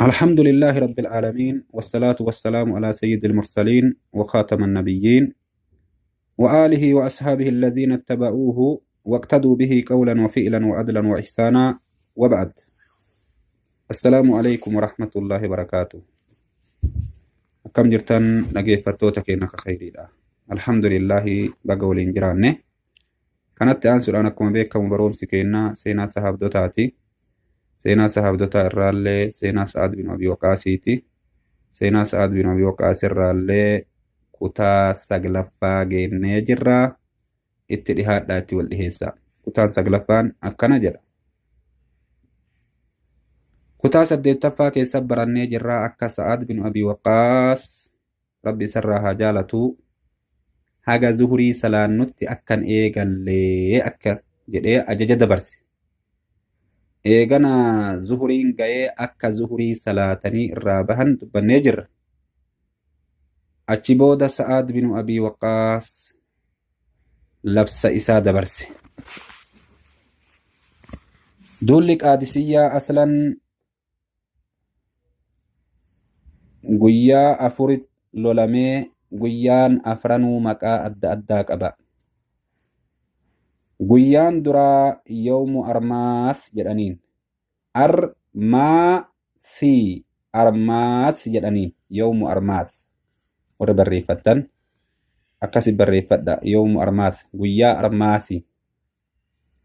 الحمد لله رب العالمين، والصلاة والسلام على سيد المرسلين وخاتم النبيين وآله وأصحابه الذين اتبعوه واقتدوا به قولا وفعلا وعدلا وإحسانا، وبعد. السلام عليكم ورحمة الله وبركاته. Akkam jirtan dhaggeeffattoota keenya ka khayriidha? Alhamdulillahi, baga waliin jiraanne. Kanatti aansuudhaan, akkuma beekamu barumsi keenya seenaa sahaabdotaati. Seenaa sahaabdotaa irraallee seenaa Sa'ad bin Abi Waqaasiiti. Seenaa Sa'ad bin Abi Waqaas irraallee kutaa saglaffaa geennee jirra. Itti dhihaadhaa, itti wal dhiheessa. Kutaan saglaffaan akkana jedha. Kutaa saddeettaffaa keessa barannee jirra akka Sa'ad bin Abi Waqaas, Rabbi isarraa haa jaalatu, haga zuhurii salaannutti akkan eegallee akka jedhee ajaja dabarse. Eegana zuhuriin ga'ee akka zuhurii salaatanii irraa bahan dubbannee jirra. Achi booda Sa'ad bin Abi Waqaas labsa isaa dabarse. Duulli Qaadisiyyaa aslan guyyaa afuri lolamee, guyyaan afranuu maqaa adda addaa qaba. Guyyaan duraa Yawmu Armaas jedhaniin. Armaasi, Armaas jedhaniin, Yawmu Armaas. Warra barreeffattan akkasi barreeffadha. Yawmu Armaas, guyyaa Armaasi.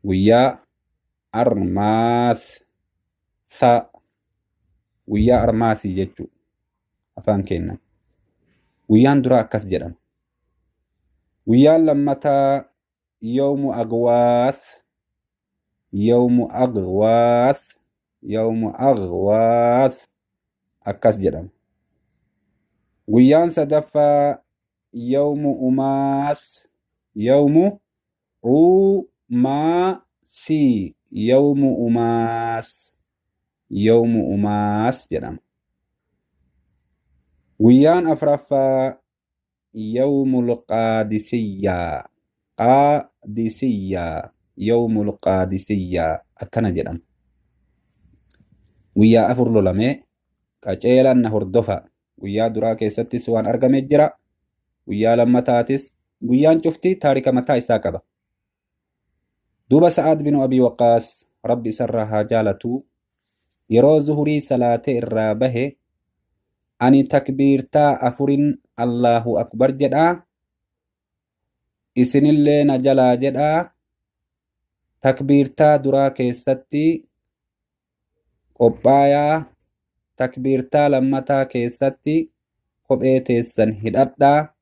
Guyyaa Armaas sa, guyyaa Armaasii jechuu afaan kennan. Guyyaan duraa akkas jedhama. Guyyaan lammataa Yawmu Agwaas, Yawmu Agwaas, Yawmu Agwaas akkas jedhama. Guyyaan sadaffaa Yawmu Umaas, Yawmu Umaasi, Yawmu Umaas, Yawmu Umaas jedhama. Guyyaan afraffaa Yawmul Qaadisiyyaa, Qaadisiyyaa, Yawmul Qaadisiyyaa akkana jedhama. Guyyaa afur lolamee, qaceelan na hordofa. Guyyaa duraa keessattis waan argame jira. Guyyaa lammataatis guyyaan cufti taarika mataa isaa qaba. Duuba Sa'aad bin Abi Waqqaas, Rabbi isarraa haa jaalatu, yeroo zuhurii salaatee irraa bahe, ani takbiirtaa afurin Allahu akbar jedhaa, isinillee na jalaa jedhaa. Takbiirtaa duraa keessatti qophaayaa, takbiirtaa lammataa keessatti kophee teessan hidhadhaa,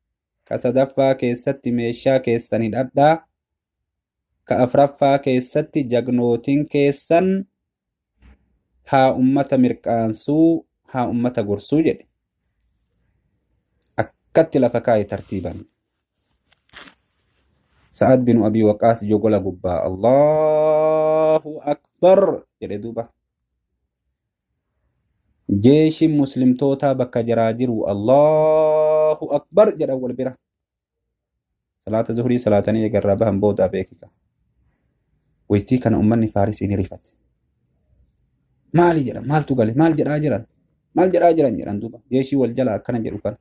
ka sadaffaa keessatti meeshaa keessan hidhadhaa, ka afraffaa keessatti jagnootiin keessan haa ummata mirqaansuu, haa ummata gorsuu jedhe. Akkatti lafa kaa'e tartiiban. Sa'ad bin Abi Waqaas jogola gubbaa Allahu akbar jedhe. Duuba jeeshin muslimtootaa bakka jaraa jiru Allahu akbar jedhan wal bira. Salaata zuhurii salaatanii eegarraa bahan boodaa beekika. Waytii kana ummanni Faarisii ni rifate. Maali jedhan? Maaltu gale? Maal jedhaa jiran? Maal jedhaa jiran jedhan. Duuba jeeshii wal jala akkana jedhu kana.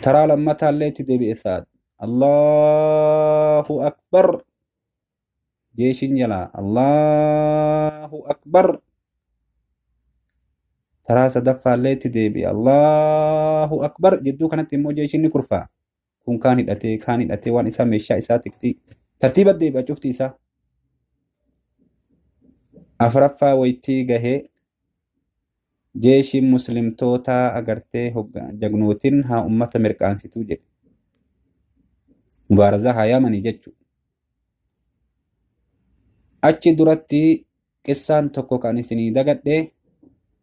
Taraa lammataallee itti deebi'e Sa'ad. Allahu akbar. Jeeshiin jalaa Allahu akbar. Taraa sadaffaallee itti deebi'e, Allahu akbar. Jidduu kanatti immoo jeeshiin ni kurfaa. Kun kaan hidhatee, kaan hidhatee, waan isaa meeshaa isaa tiktii tartiiba deebi'a cufti isaa. Afraffaa waytii gahee, jeeshiin muslimtootaa agartee jagnootiin haa ummata mirqaansituu jedhe. Mubaarazaa haa yaamanii jechuudha. Achi duratti qissaan tokko kan isinii dagadhe,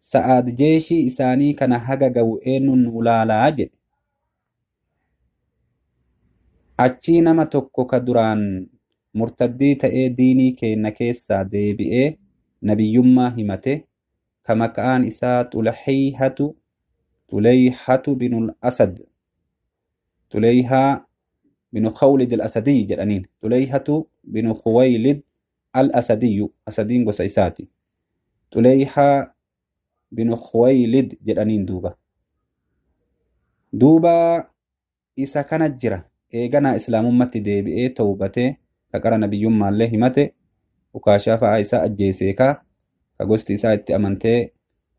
Sa'aad jeeshii isaanii kana haga ga'u eenyuun nu laalaa jedhe. Achii nama tokko ka duraan murtaddii ta'ee diinii keenna keessaa deebi'ee nabiyyummaa himate, ka maqaan isaa Xuleyhatu, Xuleyhatu binul Asad, Xuleyhaa binu Khawlid al-Asadiyy jedhaniin. Xuleyhatu binu Khuwaylid al-Asadiyyu, Asadiin gosa isaati. Xuleyhaa binu Khuwaylid jedhaniin duuba. Duuba isa kana jira eeganaa islaamummatti deebi'ee tawbatee ka qara nabiyyummaallee himate ukaashaa fa'aa isaa ajjeesee ka gosti isaa itti amantee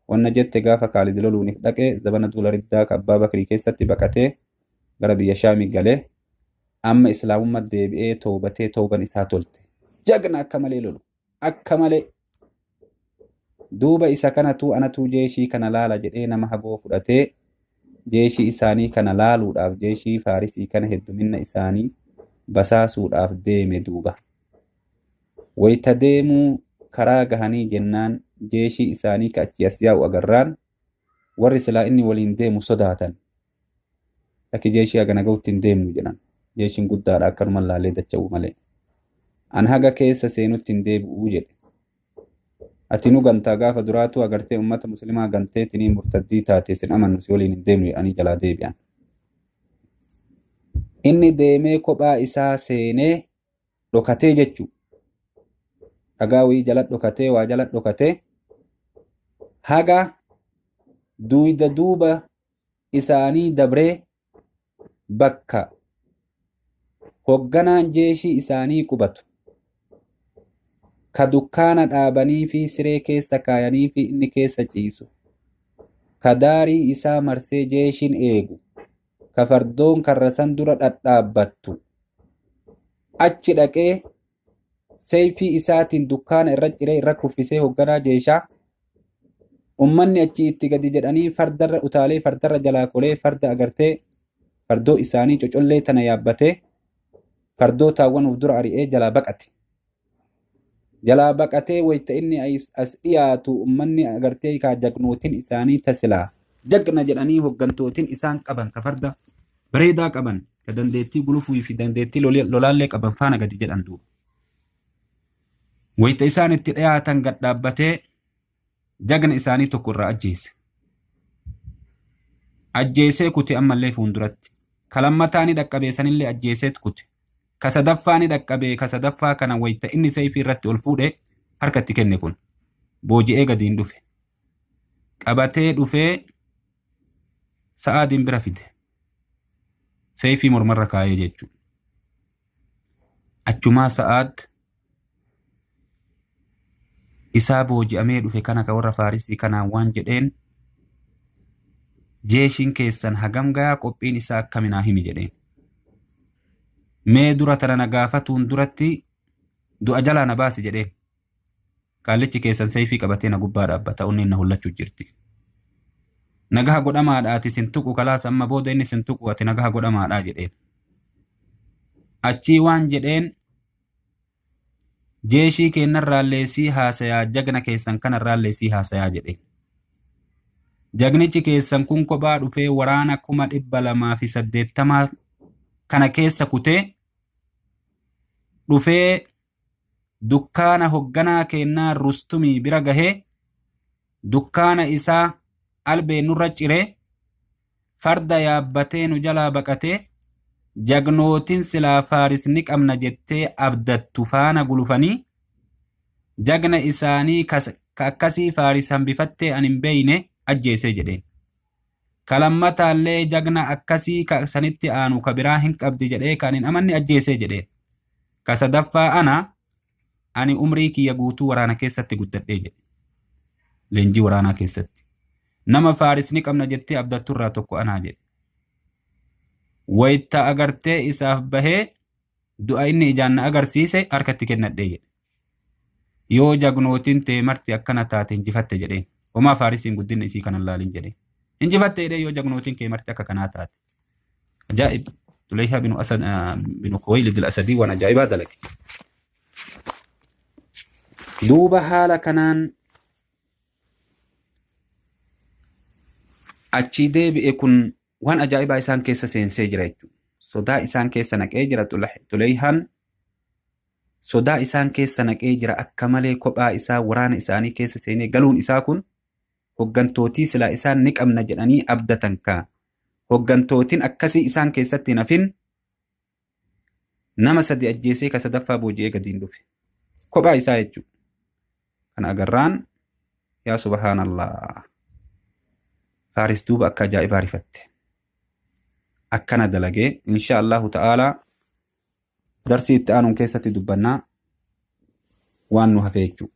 wanna jette gaafa Kaalid loluuniif dhaqee zabana duula riddaa ka abbaa Bakrii keessatti baqatee gara biyya Shaamii galee amma islaamummaa deebi'ee tawbatee tawban isaa tolte. Jagna akka malee lolu akka malee duuba isa kanatu anatu jeeshii kana laala jedhee nama hagoo fudhatee jeeshii isaanii kana laaluudhaaf jeeshii Faarisii kana hedduminna isaanii basaasuudhaaf deeme duuba. Wayita deemuu karaa gahanii jennaan jeeshii isaanii ka achi as yaa'u agarraan warri silaa inni waliin deemu sodaatan. Lakki jeeshii hagana gahutti hin deemnu jedhan. Jeeshiin guddaadha akkanuma laalee dacha'uu malee. An haga keessa seenutti hin deebi'uu jedhe. Ati nu gantaa gaafa duraatu agartee uummata musliimaa ganteetinii murtaddii taate sin amannu si waliin hin deemnu jedhanii jalaa deebi'an. Inni deemee kophaa isaa seenee dhokatee jechuu. Dhagaa wayii jala dhokatee waa jala dhokatee haga duyda duuba isaanii dabree bakka hogganaan jeeshii isaanii qubatu ka dukkaana dhaabanii fi siree keessa kaayanii fi inni keessa ciisu ka daarii isaa marsee jeeshiin eegu ka fardoon karra san dura dhadhaabbattu achi dhaqee seeyfii isaatiin dukkaana irra ciree irra kuffisee hogganaa jeeshaa ummanni achi itti gadi jedhanii fardarra utaalee fardarra jalaa kolee farda agartee fardoo isaanii cocollee tana yaabbatee fardoo taawwan of dura ari'ee jalaa baqate. Jalaa baqatee wayita inni as dhiyaatu ummanni agartee kaa jagnootiin isaanii tasilaa jagna jedhanii hoggantootiin isaan qaban ka farda bareedaa qaban ka dandeettii gulufuu fi dandeettii lolaallee qaban faana gadi jedhan duuba. Wayita isaan itti dhiyaatan gad dhaabbatee jagna isaanii tokko irraa ajjeese. Ajjeesee kute ammallee fuulduratti. Ka lammataa ni dhaqqabee sanillee ajjeeseet kute. Ka sadaffaa ni dhaqqabee ka sadaffaa kana wayita inni seeyfii irratti ol fuudhe harkatti kenne kun. Booji'ee gadiin dhufe. Qabatee dhufee Sa'aadiin bira fide. Seeyfii mormarra kaayee jechuudha. Achumaa Sa'aad isaa booji'amee dhufe kana ka warra Faarisii kanaan waan jedheen jeeshiin keessan hagam gayaa qophiin isaa akkaminaa himi jedheen. Mee dura tana na gaafatuun duratti du'a jalaa na baasi jedheen. Qaallichi keessan seeyfii qabatee na gubbaa dhaabbata onneen na hollachuu jirti. Nagaha godhamaadha ati sin tuqu kalaas amma booda inni sin tuqu ati nagaha godhamaadha jedheen. Achii waan jedheen jeeshii keennarraallee sii haasayaa jagna keessan kanarraallee sii haasayaa jedheen. Jagnichi keessan kun kophaa dhufee waraana 280,000 kana keessa kutee dhufee dukkaana hogganaa keennaa Rustumii bira gahee dukkaana isaa albee nurra ciree farda yaabbatee nu jalaa baqatee jagnootiin silaa Faaris ni qabna jettee abdattu faana gulufanii jagna isaanii ka akkasii Faaris hambifattee ani hin beeyne ajjeesee jedheen. Ka lammataallee jagna akkasii ka sanitti aanu ka biraa hin qabdi jedhee kan hin amanne ajjeesee jedheen. Ka sadaffaa ana ani umrii kiyya guutuu waraana keessatti guddadhee jedhe. Leenjii waraanaa keessatti. Nama Faaris ni qabna jettee abdatturraa tokko anaa jedhe. Wayita agartee isaaf bahee du'a inni ijaan na agarsiise harkatti kennadhee jedhe. Yoo jagnootiin tee marti akkana taate injifatte jedheen. Homaa Faarisiin guddinna isii kanan laalin jedheen. Injifatte jedhee yoo jagnootiin kee marti akka kanaa taate. Ajaa'ib. Tuleyhaa binu Asad binu Khuwaylid al-Asadii waan ajaa'ibaa dalage. Duuba haala kanaan achii deebi'e kun waan ajaa'ibaa isaan keessa seensee jira jechuudha. Sodaa isaan keessa naqee jira Tuleyhaan sodaa isaan keessa naqee jira akka malee kophaa isaa waraana isaanii keessa seenee galuun isaa kun hoggantootii silaa isaan ni qabna jedhanii abdatan ka hoggantootiin akkasii isaan keessatti hin hafin nama sadi ajjeesee ka sadaffaa booji'ee gadiin dhufe. Kophaa isaa jechuudha. Kana agarraan yaa subhaanallah. Faaris duuba akka ajaa'ibaa rifatte. Akkana dalagee insha Allahu ta'aalaa darsii itti aanuun keessatti dubbannaa waan nu hafe jechuudha.